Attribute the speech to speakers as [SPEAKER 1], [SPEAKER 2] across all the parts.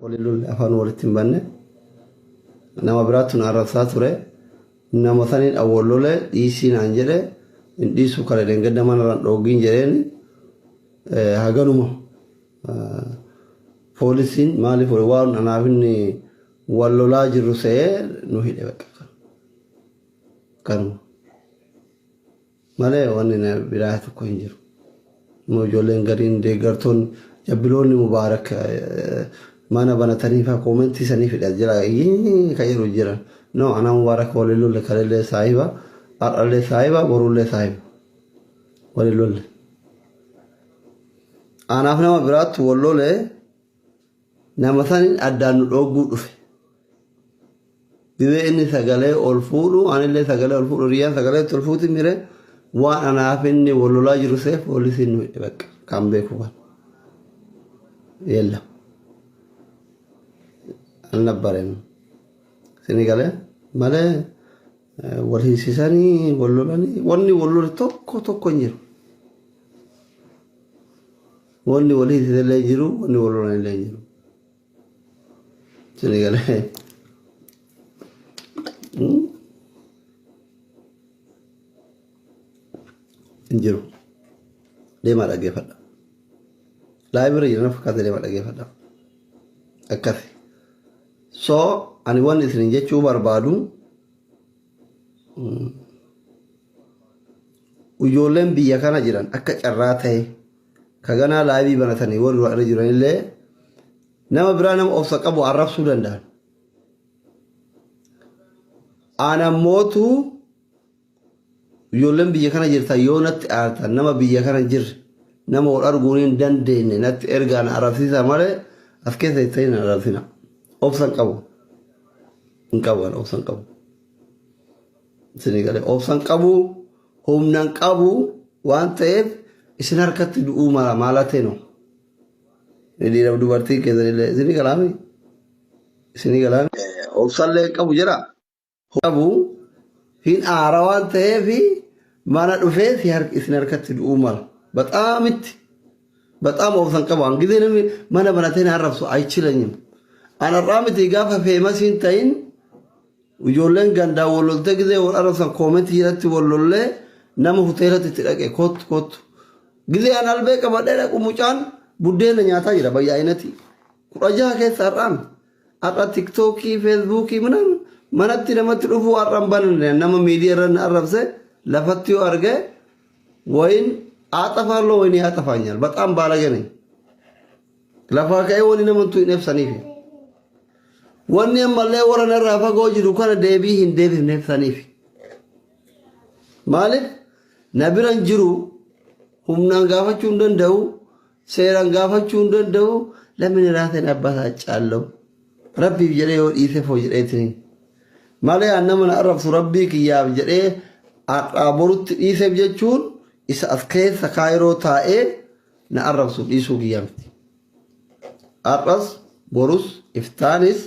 [SPEAKER 1] Waliin lolle afaan walitti hin banne. Nama biraattu na arrabsaa ture. Nama saniin awwal lole dhiisii naan jedhe hin dhiisu kale dheengadda manarraan dhooggiin jedheen haganuma poolisiin maaliif waan anaaf inni wal lolaa jirru se'ee nu hidhe bakka kanuma. Malee wanni na biraa tokko hin jiru. Immoo ijoolleen gariin deeggartoonni jabbiloonni mubaarak mana banatanii faa koomentii sanii fidha jira kan jedhu jiran. No anaa mubaarak waliin lolle kalellee saahiba har'allee saahiba borullee saahiba waliin lolle. Anaaf nama biraatti wal lole Nama saniin addaan nu dhoogguu dhufe. Gizee inni sagalee ol fuudhu anillee sagalee ol fuudhu riyyaan sagalee itti ol fuuti mire waan anaaf inni wal lolaa jiru see poolisiin nu hidhe bakka kan beeku kan. Yella. Alnabbareen. Sini galee malee wal hiisisanii wal lolanii wanni wal lole tokko tokko hin jiru. Wanni wal hiisise illee hin jiru, wanni wal lolan illee hin jiru. Sini galee. Hin jiru. Deemaa dhaggeeffadha. Laayibirri jira na fakkaata deemaa dhaggeeffadha. Akkasi. So ani wanni isin jechuu barbaadu Ijoolleen biyya kana jiran akka carraa ta'e ka ganaa laayivii banatanii warri irra jiranillee nama biraa nama obsa qabu arrabsuu danda'an. Anammootu ijoolleen biyya kana jirtan yoo natti aartan nama biyya kana hin jirre nama wal arguun hin dandeenye natti ergaa na arrabsiisa malee as keessa jettanii na arrabsina. Obsa hin qabu. Hin qabu ani obsa hin qabu. Isinii galee obsa hin qabu humna hin qabu waan ta'eef isin harkatti du'uu mala maalatee no. Dhiiraaf dubartiin keessanillee isinii galaami. Isinii galaami. Obsallee hin qabu jedha. Qabu hin aara waan ta'eef mana dhufee si isin harkatti du'uu mala. Baxaamitti. Baxaam obsa hin qabu. Gizee namni mana banatee na arrabsu aychilaኝም. An har'aa miti gaafa feemasiin ta'in Ijoolleen gandaan wal loltee gizee wal arrabsan koomentii jalatti wal lollee nama hoteelatti itti dhaqe kottu kottu. Gizee an albee qabadhee dhaqu mucaan buddeena nyaataa jira bayyaa'inati. 16 keessa har'aan har'a tiktookii feesbuukii minaan manatti namatti dhufuu har'an bananne nama miidiyaa irra na arrabse lafatti yoo arge wayin aaxafaalloo wayinii aaxafaanyaal baxaan baalage ነኝ. Lafaa ka'ee wani namantuu hin ibsaniif. Wanni ammallee warra narraa fagoo jiru kana deebii hin deebifneef saniif. Maaliif na bira hin jiru humnaan gaafachuu hin danda'u seeraan gaafachuu hin danda'u lamni raateen abbaa isaa caallau rabbiif jedhee yoo dhiise foo jedheetiin malee an nama na arrabsu rabbii kiyyaaf jedhee har'aa borutti dhiiseef jechuun isa as keessa kaayiroo taa'ee na arrabsu dhiisuu kiyyaa miti. Har'as borus iftaanis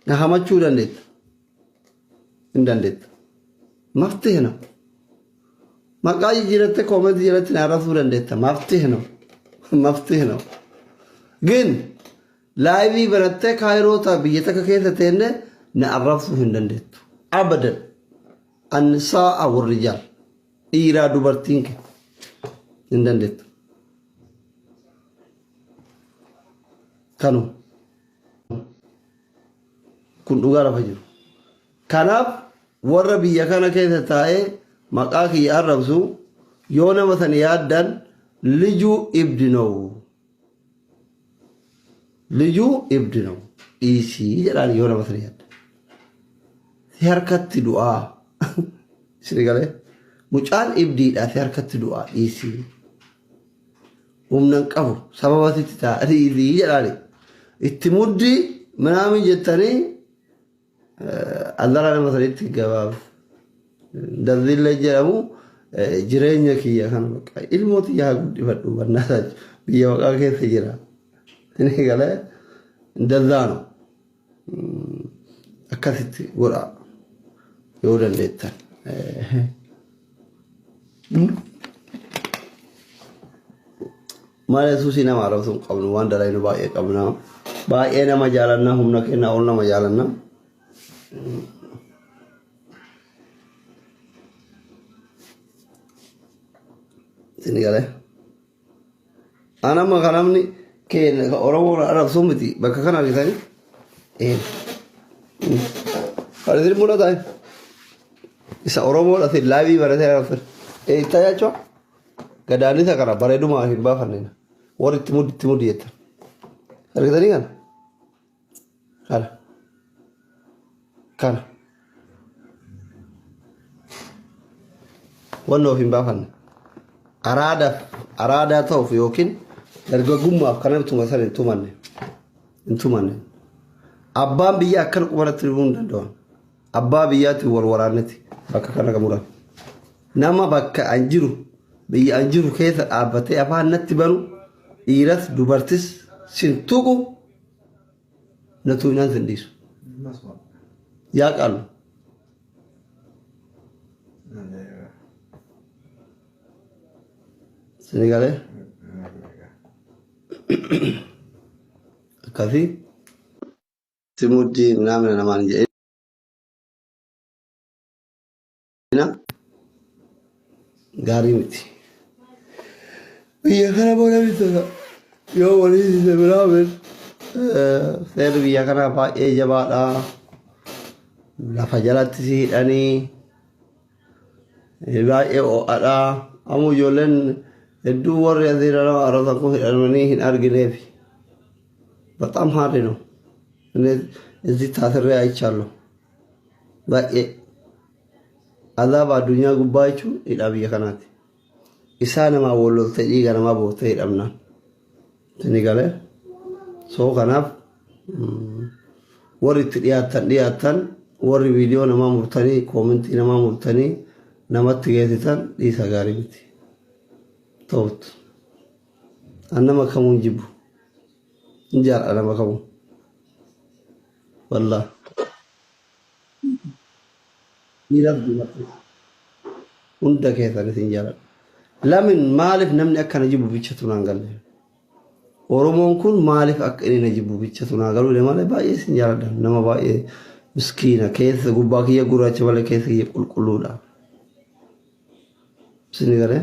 [SPEAKER 1] na hamachuu dandeetta. Hin dandeetta. Maftihe ነው. Maqaa jijjiirattee koomentii jalatti na arrabsuu dandeetta. Maftihe ነው. Maftihe ነው. Gin laayivii banattee kaayiroo ta'a biyya takka keessa teenne na arrabsuu hin dandeettu. Abadan. Annisaa'a warrijaal. Dhiiraa dubartiin kee hin dandeettu. Kanuma. Kun dhugaa lafa jiru. Kanaaf warra biyya kana keessa taa'ee maqaa kiyya arrabsu yoo nama san yaaddan lijuu ibdi now. Lijuu ibdi now. Dhiisii jedhaan yoo nama san yaaddan. Si harkatti du'aa. Isin galee mucaan ibdiidha si harkatti du'aa dhiisii. Humna hin qabu sababa sitti ta'a dhiisii jedhaani. Itti muddii minaamin jettanii allalaa nama sanitti gabaaf daldillee jedhamu jireenya kiyya kana bakka ilmoo tiyya haa guddifadhu bannaasaa biyya maqaa keessa jira. Isin galee daldaano. Akkasitti godhaa yoo dandeettan. Maal suusii nama arrabsuu hin qabnu waan dalaynu baay'ee qabna. Baay'ee nama jaalannaa humna kennaa ol nama jaalannaa. Isin galee. Anamma kan namni keenya Oromoo arrabsuu miti bakka kana argitanii. Kan isin mul'ata. Isa Oromoo dhafe laayivii baratee arrabsan. Itti Gadaannisa kana bareedumaa hin baafanne. Warri itti muddi itti muddi jettan. Argitanii kana? Kana. Kana. Wanni of hin baafanne. Araadaaf araadaa ta'uuf yookiin dargaggummaaf kana tuma san hin tumanne. Hin tumanne. Abbaan biyya akkana qubarratti dhufuu hin danda'an. Abbaa biyyaatiin wal waraannetti bakka kana kan muran. Nama bakka an jiru biyya an jiru keessa dhaabbatee afaan natti banu dhiiras dubartis sin tuqu na tuqnaan sin dhiisu. Yaa qaalu. Sini galee akkasii itti muddii naamna namaan hin jedhina gaarii miti. Biyya kana booda bitata yoo walii siise biraa bin seerri biyya kanaa baay'ee jabaadha. Lafa jalatti si hidhanii baay'ee ho'adha. Amma ijoolleen hedduu warri asii nama arratan kun hidhamanii hin argineefi. በጣም ሀርድ ነው። እኔ እዚህ ታስሬ አይቻለሁ። baay'ee azaaba addunyaa gubbaa jechuun hidhaa biyya kanaati. Isaa namaa wal loltee dhiiga namaa boottee hidhamnaan. Isin galee soo kanaaf warri itti dhiyaattan dhiyaattan warri viidiyoo namaa murtanii koomentii namaa murtanii namatti geessitan dhiisa gaarii miti. Ta'utu. An nama kamuu hin jibbu. Hin jaalladha nama kamuu. Wallaahi. Dhiiraaf dubartii. Hunda keessan isin jaalladha. Lamin maaliif namni akka na jibbu bichatu naan galle. Oromoon kun maaliif akka inni na jibbu bichatu naa galuu malee baay'ee isin jaalladha. Nama baay'ee miskiina keessa gubbaa kiyya gurraacha malee keessa kiyya qulqulluudha. Isin galee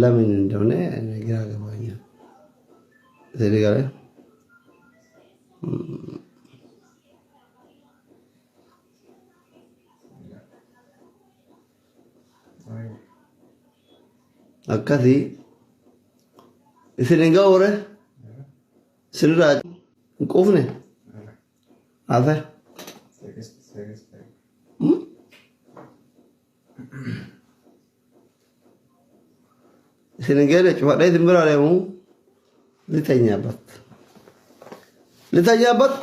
[SPEAKER 1] lamin እንደሆነ ግራ ገባኛል። Isin galee akkasii isin hin ga'uure isinirraa hin quufne hafe. Isin hin geene cufadhee isin biraa deemu ልተኛበት ልተኛበት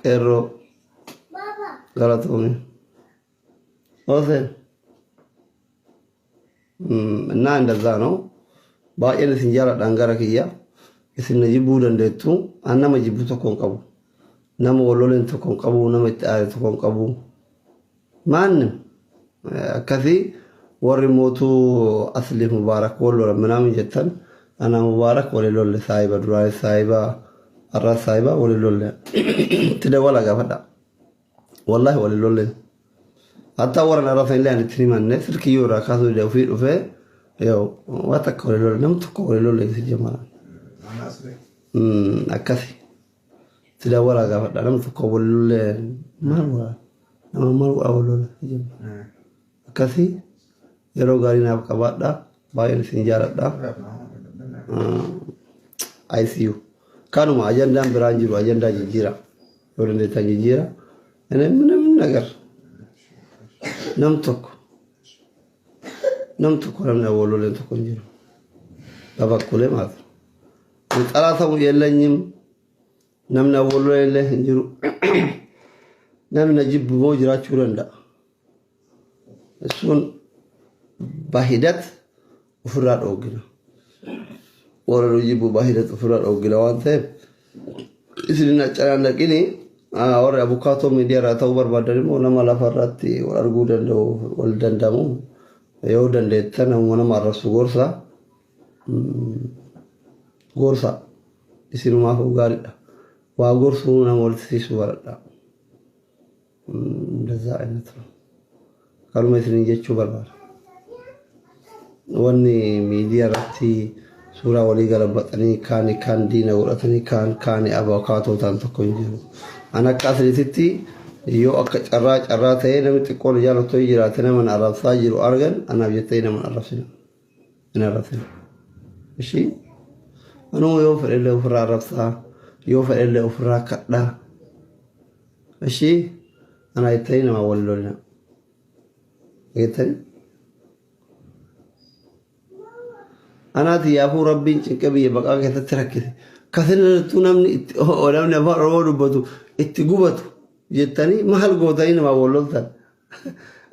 [SPEAKER 1] qeerroo galatoomi ኦሴን እና እንደዛ ነው. Baay'een isin jaaladhaan gara kiyya isin na jibbuu dandeettu. An nama jibbu tokko hin qabu. Nama wal loleen tokko hin qabu. Nama itti aare tokko hin qabu. Maannim akkasii warri mootuu asli mubaarak wal lolan minaamin jettan ana mubaarak wali lolle saahiba duraanis saahiba har'aas saahiba wali lolle itti dawwala gaafadha. Wallahi wali lolle. Hatta warra arratan illee ani itti himanne silkiyyuu irraa kaasuu dide ofii dhufee yoo waa takka wali lolle nam tokko wali lolle si jamaa. Akkasi. Itti dawwala gaafadha nam tokko wali lolle maal waa nama maal waa wal lolle si jamaa. Akkasi yeroo gaarii naaf qabaadha baay'een isin jaaladha. ICU. Kanuma ajandaan biraan jiru ajandaa jijjiira. Yoo dandeettan jijjiira. እኔ ምንም ነገር nam tokko nam tokko namni awwaloleen tokko hin jiru. በበኩሌ ማለት ነው። ጠላ ሰው የለኝም። namni awwalolee hin jiru. Namni na jibbu immoo jiraachuu danda'a. Sun bahidat ofirraa dhoogina. Warra nu jibbu bahidat ofirraa dhoogina waan ta'eef isin hin accanaan dhaqini. Warri abukaatoo miidiyaa irraa ta'uu barbaadan immoo nama lafa irratti wal arguu danda'u wal danda'amu yoo dandeettan nama nama arrabsu gorsa. Gorsa isinumaaf gaariidha. Waa gorsuu nama walitti siisuu baradha. እንደዛ አይነት ነው። Kanuma isiniin jechuu barbaada. Wanni miidiyaa irratti suuraa walii galabaxanii kaani kaan diina godhatanii kaan kaani abukaatoo ta'an tokko hin jiru. An akka asliititti yoo akka carraa carraa ta'ee namni xiqqoon jaalatoo jiraate nama na arrabsaa jiru argan anaaf jettee nama hin arrabsina. Hin arrabsina. Ishii anuma yoo fedhellee ofirraa arrabsaa yoo fedhellee ofirraa kadhaa. Ishii ana jettanii nama wal lolina. Jettanii anaati yaafuu rabbiin cinqee biyya baqaa keessatti rakkise. Kasinattuu namni itti namni afaan Oromoo dubbatu itti gubatu jettanii maal gootanii namaa wal loltan.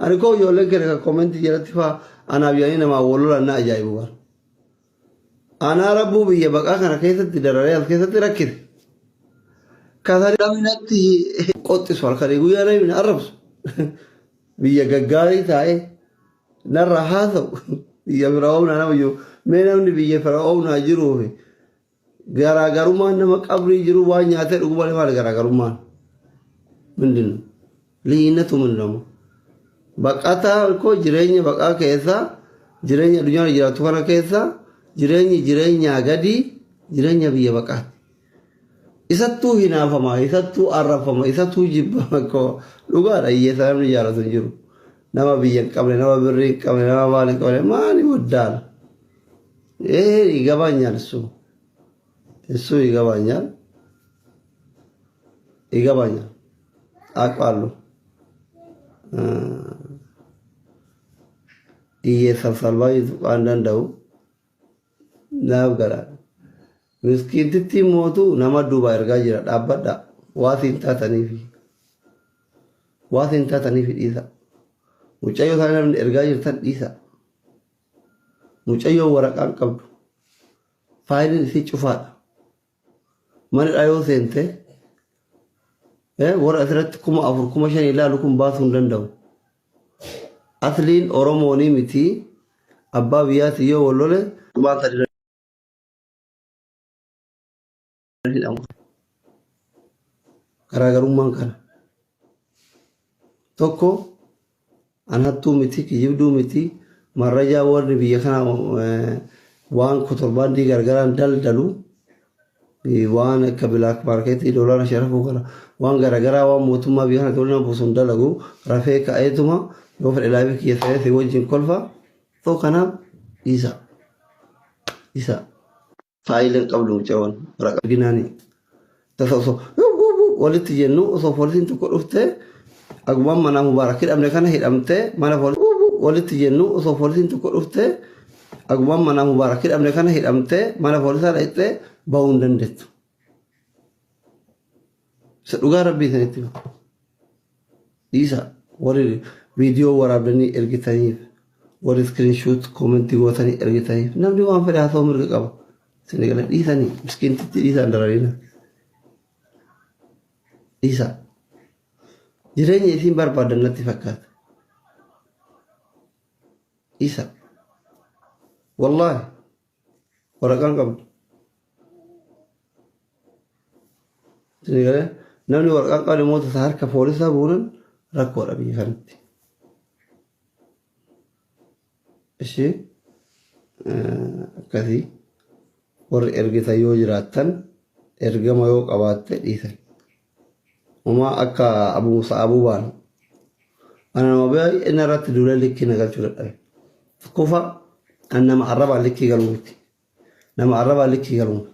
[SPEAKER 1] Ani koo ijoolleen keenya kan koomentii jalatti fa'aa anaaf jedhanii namaa wal lolan na ajaa'ibu bara. Anaa rabbuu biyya baqaa kana keessatti dararee as keessatti rakkise. Kasanii namni natti qoxxisu halkanii guyyaa namni na arrabsu. Biyya gaggaarii taa'ee narra haasa'u biyya fir'aawnaa nama jiru. Mee namni biyya fir'aawnaa jiruu fi garaagarummaan nama qabrii jiru waan nyaatee dhugu malee maali garaagarummaan? ምንድን ነው ልዩነቱ ምንድን ነው? Baqataa koo jireenya baqaa keessa jireenya addunyaa jiraatu kana keessa jireenyi jireenyaa gadi jireenya biyya baqaati. Isattuu hinaafama, isattuu arrafama, isattuu jibbama koo dhugaadha hiyyeessa namni jaalatu hin jiru. Nama biyya hin qabne, nama birrii hin qabne, nama maal hin qabne maali waddaala. Ee ይገባኛል እሱ እሱ ይገባኛል ይገባኛል አውቃለሁ። Hiyyeessaaf salphaa waan danda'u naaf gala. Miskiintitti mootu nama duuba ergaa jira dhaabbadha. Waa siin taataniifi. Waa siin taataniifi dhiisa. Mucayyoo isaan namni ergaa jirtan dhiisa. Mucayyoo waraqaan qabdu. Faayiliin isii cufaadha. Mana dhayoo seente warra asirratti 4000 5000 ilaalu kun baasuu hin danda'u. Asliin Oromoonii miti abbaa biyyaati yoo wal lole waan sadi hidhamu. Garaagarummaan kana. Tokko an hattuu miti kijibduu miti marrajaa warri biyya kana waan kotorbaandii gargaraan daldalu waan akka black marketii doolaara sharafuu kana waan garagaraa waan mootummaa biyya kana tolina buusuun dalagu rafee ka'eetuma yoo fedhe live kiyya seenee si wajjin kolfa so kanaaf dhiisa dhiisa. Faayileen qabdu mucaawwan waraqaa ginaanii tasa osoo walitti jennu osoo poolisiin tokko dhuftee agumaan manaa mubaarak hidhamne kana hidhamtee mana poolisii walitti jennu osoo poolisiin tokko dhuftee agumaan manaa mubaarak hidhamne kana hidhamtee mana poolisaa dhaqxee bahuu hin dandeettu. Isa dhugaa rabbii isinitti hima. Dhiisa warri viidiyoo waraabdanii ergitaniif warri screenshot koomentii gootanii ergitaniif namni waan fedhe haasa'uu mirga qaba. Isin gala dhiisanii miskiintitti dhiisaan dararina. Dhiisa. Jireenya isiin barbaadan natti fakkaata. Dhiisa. Wallaahi waraqaan qabdu. Isin galee namni waraqaan qabne immoo tasa harka poolisaa buunan rakkoodha biyya kanatti. Ishee akkasii warri ergitan yoo jiraattan ergama yoo qabaatte dhiisan. Homaa akka Abu Musa Abuu baanu. Ana nama baay'ee narratti duulee likkii na galchuu dadhabe. Tokkoffaa an nama arrabaan likkii galuu miti. Nama arrabaan likkii galuu miti.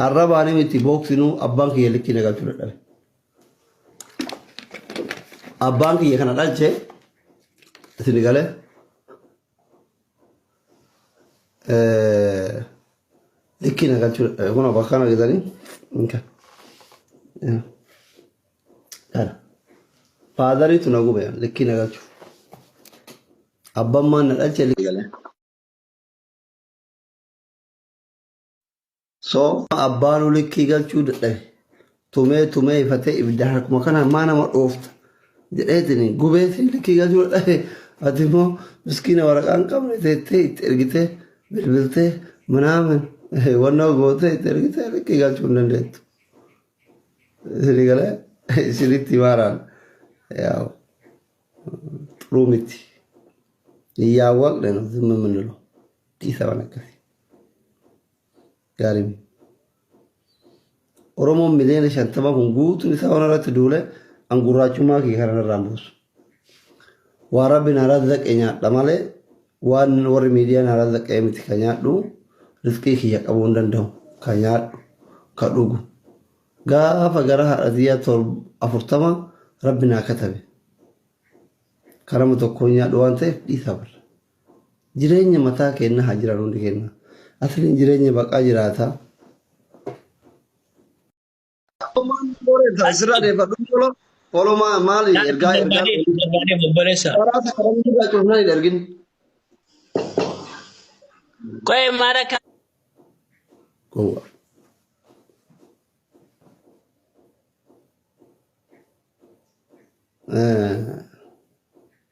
[SPEAKER 1] Arrabaan miti booksinuu abbaan kiyya likkii na galchuu dadhabe. Abbaan kiyya kana dhalche isin galee likkii na galchuu dadhabe. Kun bakka kana argitanii. Kana. Faadariitu na gube likkii na galchu. Abbaan maan na dhalche likkii galee. So abbaanuu likkii galchuu dadhabe. Tumee tumee ifatee ibidda harkuma kanaan maa nama dhoofta jedheetiin gubeetiin likkii galchuu dhabe. Ati immoo miskiina waraqaa hin qabne teettee itti ergitee bilbiltee manaamin wannoo gootee itti ergitee likkii galchuu hin dandeettu. Isinii galee isinitti himaaraan yaa'u xuruu miti. Iyyaawwaqne ነው ዝም የምንለው dhiisa waan akkasii gaarii miti. Oromoon 50 miliyoona kun guutuun isaa waan irratti duule an gurraachummaa kiyya kana irraan buusu. Waan rabbi na razzaqe nyaadha malee waan warri miidiyaa na razzaqe miti ka nyaadhu rizqii kiyya qabuu hin danda'u. Ka nyaadhu, ka dhugu. Gaafa gara haadha tiyyaa 40 rabbi naa katabe. Karama tokkoon nyaadhu waan ta'eef dhiisaa barra. Jireenya mataa keenna haa jiraannu hundi keenya. Asliin jireenya baqaa jiraata. Sirraa deeffadhu follow follow maali ergaa ergaa
[SPEAKER 2] Barbaadee obboleessa.
[SPEAKER 1] karaa karaa irraa cufnaan hin ergin.
[SPEAKER 2] Qo'ee maara
[SPEAKER 1] Gowwa.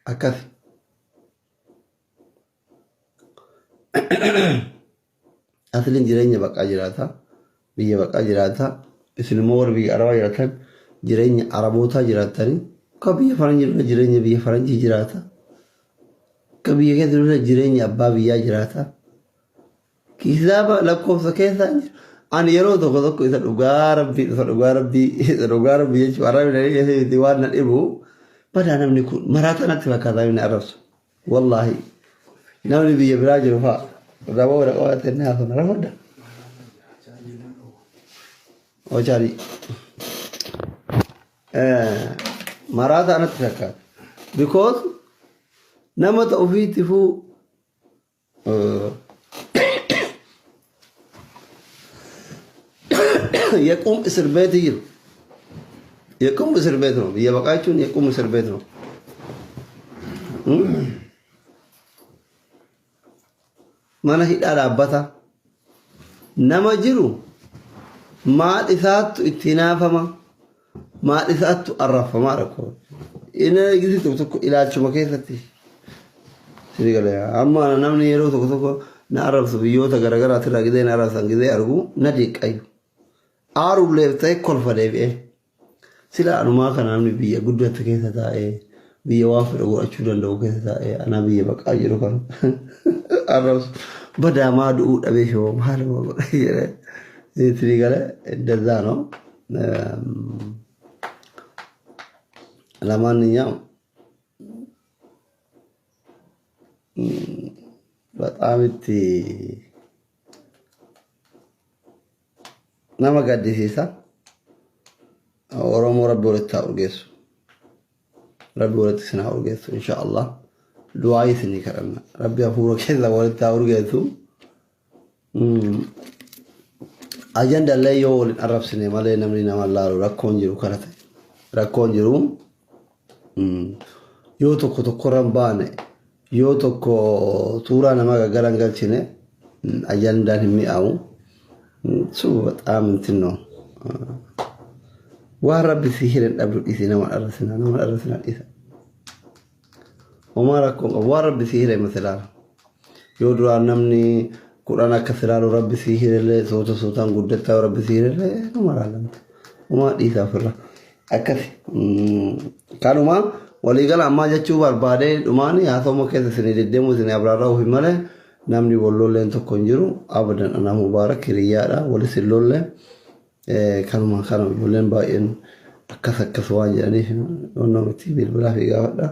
[SPEAKER 1] Akkas. Asliin jireenya baqaa jiraata. Biyya baqaa jiraata. Isin immoo warri biyya Arabaa jiraatan jireenya Arabootaa jiraatanii ka biyya faranjii dura jireenya biyya faranjii jiraata. Ka biyya keessa dura jireenya abbaa biyyaa jiraata. Kitaaba lakkoofsa keessa hin jiru. Ani yeroo tokko tokko isa dhugaa rabbii isa dhugaa rabbii isa dhugaa rabbii jechuun arrabni na dhiyeesse waan na dhibu badaa namni kun maraataa natti fakkaata namni arrabsu. Wallaahi namni biyya biraa jiru fa'a raboo bira qabaatee ni haasofna rafadha. Ochaali. Maraataa natti fakkaata. Because nama ta'u ofiitifuu የቁም እስር ቤት jiru. የቁም እስር ቤት ነው. Biyya baqaa jechuun የቁም እስር ቤት ነው. Mana hidhaa dhaabbata. Nama jiru maal isaattu itti hinaafama, maal isaattu arrabfamaa rakkoo. Inni gisi tokko tokko ilaalchuma keessatti. Sirrii galee amma namni yeroo tokko tokko na arrabsu biyyoota garaagaraatirraa gizee na arrabsan gizee argu na diqqayyu. Aarullee ta'e kolfa deebi'ee. Sila anumaa kana namni biyya guddatte keessa taa'ee biyya waan fedhe godhachuu danda'u keessa taa'ee anaa biyya baqaa jiru kana arrabsu. Badaa maa du'uu dhabee shoo maaluma godha jedhee. Sirrii galee እንደዛ ነው። ለማንኛውም በጣም itti nama gaddisiisa. Oromoo rabbi walitti haa urgeessu. Rabbi walitti isin haa urgeessu insha Allah. Du'aa isinii kadhanna. Rabbi hafuura keessa walitti haa urgeessu. Ajandallee yoo waliin arrabsine malee namni nama laalu rakkoon jiru kana ta'e. Rakkoon jiru yoo tokko tokkorra hin baane yoo tokko tuuraa namaa gaggara hin galchine ajandaan hin mi'aawu. Su በጣም እንትን ነው። Waan rabbi si hiren dhabdu dhiisi nama arrabsina nama arrabsina dhiisa. Homaa rakkoon qabu waan rabbi si hire masilaala. Yoo duraan namni 10 akka silaalu rabbi si hirellee soota sootaan guddattaa yoo rabbi si hirellee nama laalamta. Homaa dhiisa ofirra. Akkasi. Kanuma waliigala ammaa jechuu barbaadee dhumaani haasawuma keessa isinii deddeemu isinii abraarraa ofi malee namni wal lolleen tokko hin jiru. Abadan anaa mubaarak hiriyyaadha walis hin lolle. Kanuma kana ijoolleen baay'een akkas akkas waan jedhaniif onnoo miti bilbilaa fi gaafadha.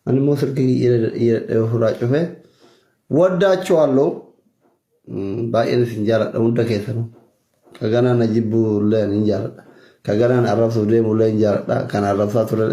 [SPEAKER 1] Ani immoo silkii kiyya ofirraa cufee ወዳችኋለሁ. Baay'een isin jaaladha hunda keessanuu. Ka ganaa na jibbuu illee hin jaaladha. Ka ganaan arrabsuuf deemu illee hin jaaladha. Kan arrabsaa ture